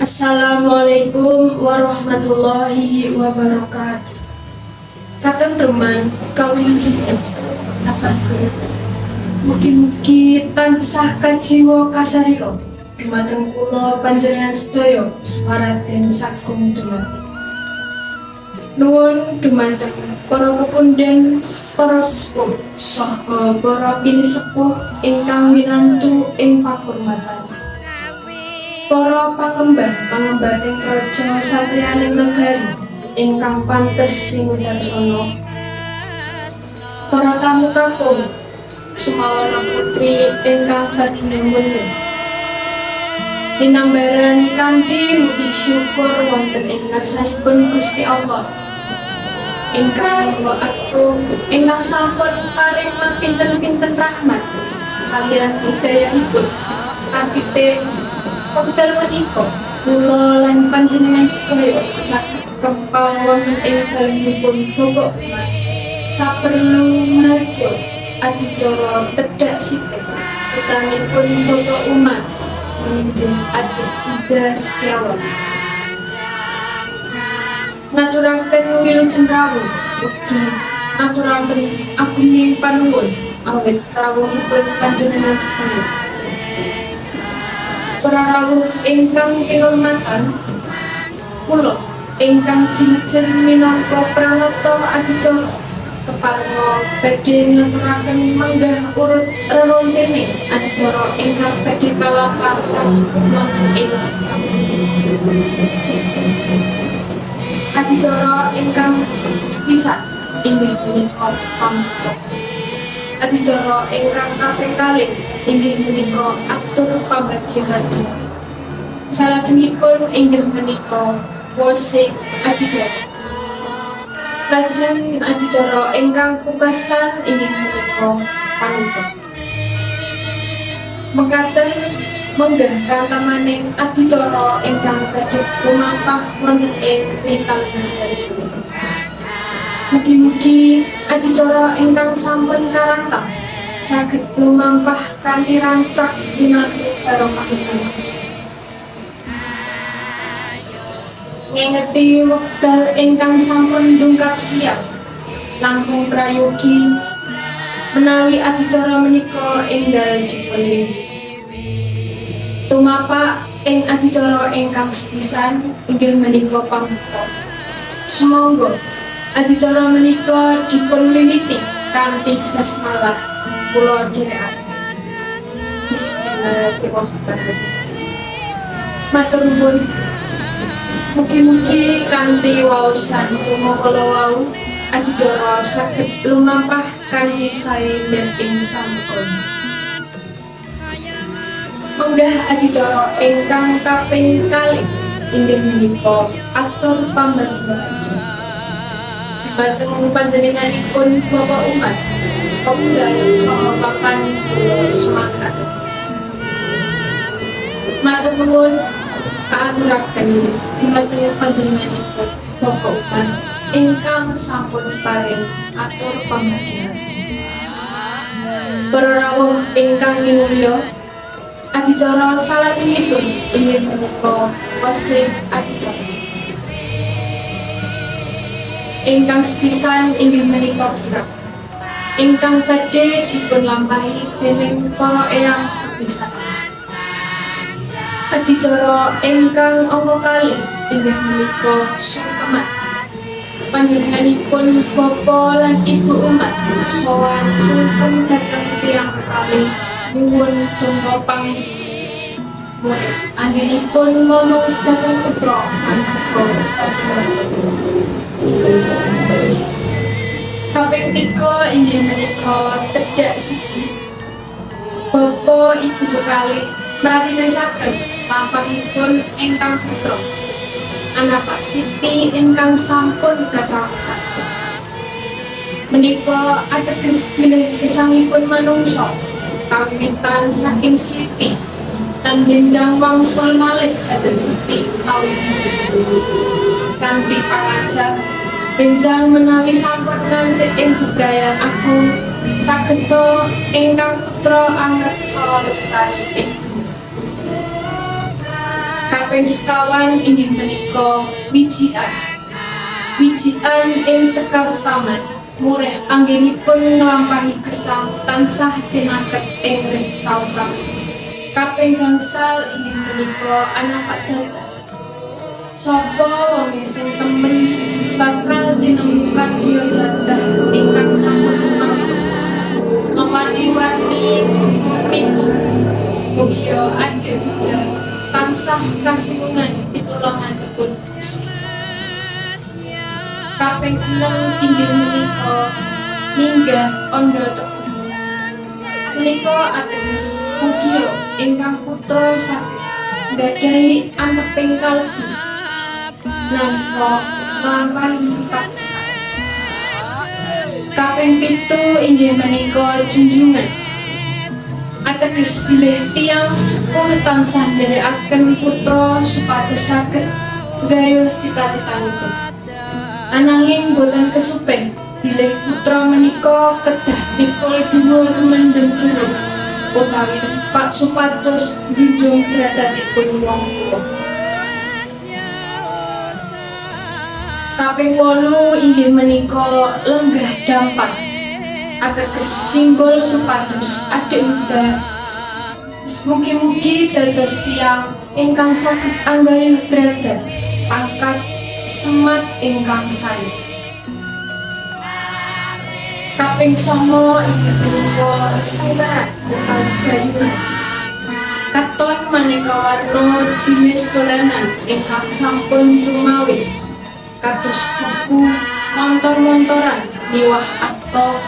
Assalamualaikum warahmatullahi wabarakatuh. Katentreman kawilujengan kabar. Mugi-mugi tansah kajiwa kasarira dumateng kula panjenengan sedaya swaraden sagung dumadi. Nuwun dumateng para pepundhen, para sesepuh, saha para pinisepuh ingkang winantu ing pakurmatan. Para pangemban pangembaning raja satriyaning negari ingkang pantes singudarsana. Para tamu kakung sumawana putri ingkang bagya mulya. Linambaran kanthi muji syukur wonten ing ngarsanipun Gusti Allah ingkang Maha Agung ingkang sampun paring mapinten-pinten rahmat kaliyan hidayahipun kapite wekdal menika kula lan panjenengan sedaya saged kempal wonten ing dalemipun Bapak Umar saperlu margya adicara tedhak sithik putranipun Bapak Umar meninjing Adik Ida Setiawan. Ngaturaken wilujeng rawuh, ugi ngaturaken agunging panuwun awit rawuhipun panjenengan sedaya. Para rawuh ingkang kinurmatan, kula ingkang jilijen minangka pranata adicara keparenga badhe ngaturaken menggah urut reroncene adicara ingkang badhe kalampahan wonten ing siang. Adicara ingkang sepisan inggih punika pambuka. Adicara ingkang kaping kalih inggih menika atur pambagya harja. Salajengipun inggih menika wosing adicara. Lajeng adicara ingkang pungkasan inggih menika panutup. Mekaten menggah rantamaning adicara ingkang badhe lumampah wonten ing lintang negari punika. Mugi-mugi adicara ingkang sampun karantam saged lumampah kanthi rancak winantu barokahipun Gusti. Ngengeti wekdal ingkang sampun dungkap siang, langkung prayogi menawi adicara menika enggal dipun wiwiti. Tumapak ing adicara ingkang sepisan inggih menika pambuka. Sumangga adicara menika dipun wiwiti kanthi basmalah kula dherekaken. Bismillahirrahmanirrahim. Matur nuwun. Mugi-mugi kanthi waosan donga kala wau adicara saged lumampah kanthi sae lan ing sampurna. Menggah adicara ingkang kaping kalih inggih menika atur pambagya harja. Dumateng panjenenganipun Bapak Umar, wekdal saha papan kula sumanggaken. Matur nuwun kaaturaken dumateng panjenenganipun Bapak Umar ingkang sampun paring atur pambagya harja. Para rawuh ingkang minulya, adicara salajengipun inggih menika wosing adicara. Ingkang sepisan inggih menika kirang ingkang badhe dipun lampahi dening para eyang kepisan. Adicara ingkang angka kalih inggih menika sungkeman. Panjenenganipun Bapa lan Ibu Umar sowan sungkem dhateng tiyang kekalih nyuwun donga pangestu. Anggenipun ngomong dhateng putra manungsa kajiwan. Kaping tiga inggih menika tedhak sidi. Bapa ibu kekalih meratikaken lampahipun ingkang putra. Anak Pak Siti ingkang sampun kacawisan. Menika ateges bilih gesangipun manungsa kawiwitan saking Siti lan benjang wangsul malih dhateng Siti utawi kanthi pangajar benjang menawi sampun ngancik ing bebrayan agung sageda ingkang putra angreksa lestari ing bumi. Kaping sekawan inggih menika wijikan. Wijikan ing sekar setaman murih anggenipun nglampahi gesang tansah cinaket ing rih kautaman. Kaping gangsal inggih menika anapak jadah. Sapa wonge sing temen bakal tinemu kadya jadah ingkang sampun cumawis. Mawarni-warni gugur pitu. Mugia Ade Huda tansah kasiwungan pitulunganipun Gusti. Kaping enem inggih menika minggah andha tebu. Menika ateges mugia ingkang putra saged nggadahi anteping kalbu nalika nglampahi pagesangan. Kaping 7 inggih menika junjungan. Ateges bilih tiyang sepuh tansah nderekaken putra supados saged nggayuh cita-citanipun. Ananging boten kesupen bilih putra menika kedah mikul dhuwur mendem jero utawi supados njunjung derajatipun wong tuwa. Kaping 8 inggih menika lenggah dampar. Ateges simbol supados Adik Huda mugi-mugi dados tiyang ingkang saged anggayuh derajat pangkat semat ingkang sae. Kaping 9 inggih menika sengkeran utawi gayuhan. Katon maneka warna jinis dolanan ingkang sampun cumawis kados buku, montor-montoran, miwah arta.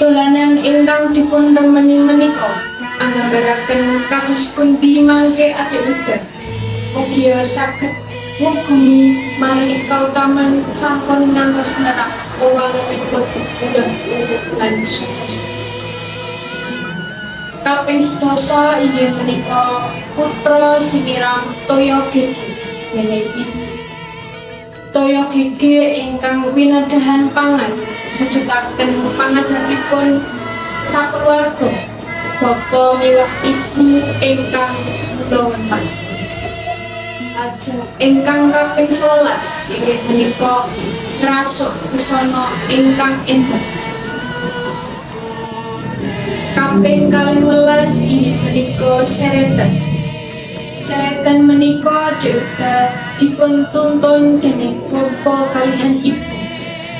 Dolanan ingkang dipun remeni menika anggambaraken kados pundi mangke Adik Huda. Mugia saged ngugemi margi kautaman sampun ngantos nerak wewangunipun unggah lan sukses. Kaping 10 inggih menika putra siniram toya gege dening ibu. Toya gege ingkang winadahan pangan mujudaken pangajaripun sakeluarga bapa miwah ibu ingkang kula. Lajeng ingkang kaping 11 inggih menika ngrasuk busana ingkang endah. Kaping 12 inggih menika sereten. Sereten menika Huda dipun tuntun dening bapa kalihan ibu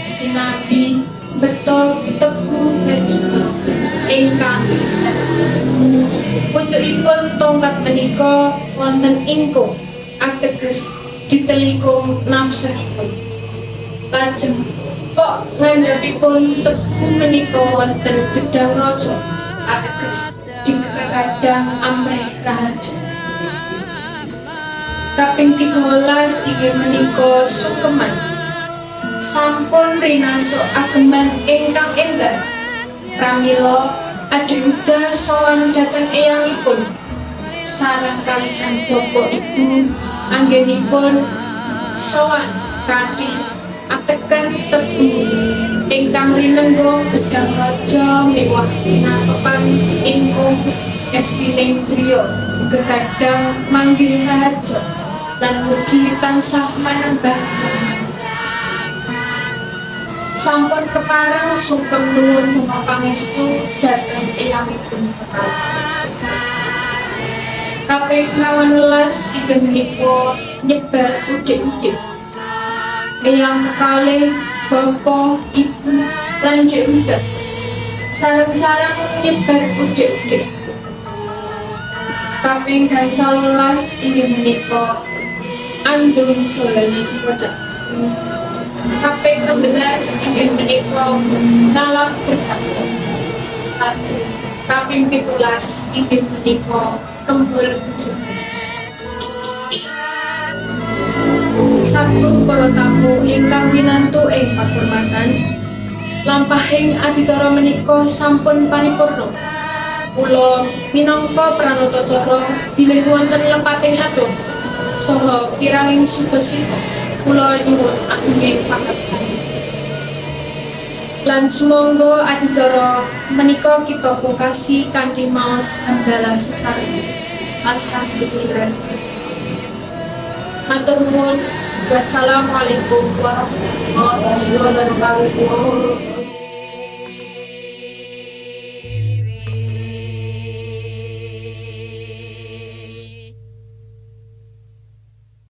sinambi beto tebu berjumlah ingkang pucukipun tongkat menika wonten ingkung ateges ditelikung nafsunipun. Lajeng pok ngandhapipun tebu menika wonten gedang raja ateges dikegadang amrih raharja. Kaping 13 inggih menika sungkeman. Sampun rinasuk ageman ingkang endah. Pramila Ade Huda sowan dhateng eyangipun sareng kalihan bapa ibu anggenipun sowan kanthi ateken tebu ingkang rinengga gedang raja miwah cinatepan ingkung estining griya gegadang manggih raharja lan mugi tansah manembah. Sampun kepareng sungkem nuwun donga pangestu dhateng eyangipun kekalih. Kaping 18 inggih menika nyebar udik-udik. Eyang kekalih bapa, ibu lan Dek Huda sareng-sareng nyebar udik-udik. Kaping 18 inggih menika andung dolanan bocah. Kaping 16 inggih menika ngalap berkah. Lajeng kaping 17 inggih menika kembul bojo. Sagung para tamu ingkang winantu ing pakurmatan, lampahing adicara menika sampun paripurna. Kula minangka pranatacara bilih wonten lepating atur saha kiranging subasita, kula nyuwun agunging pangaksami. Lan sumangga adicara menika kita pungkasi kanthi maos hamdalah sesarengan. Alhamdulillah. Matur nuwun. Wassalamualaikum warahmatullahi wabarakatuh.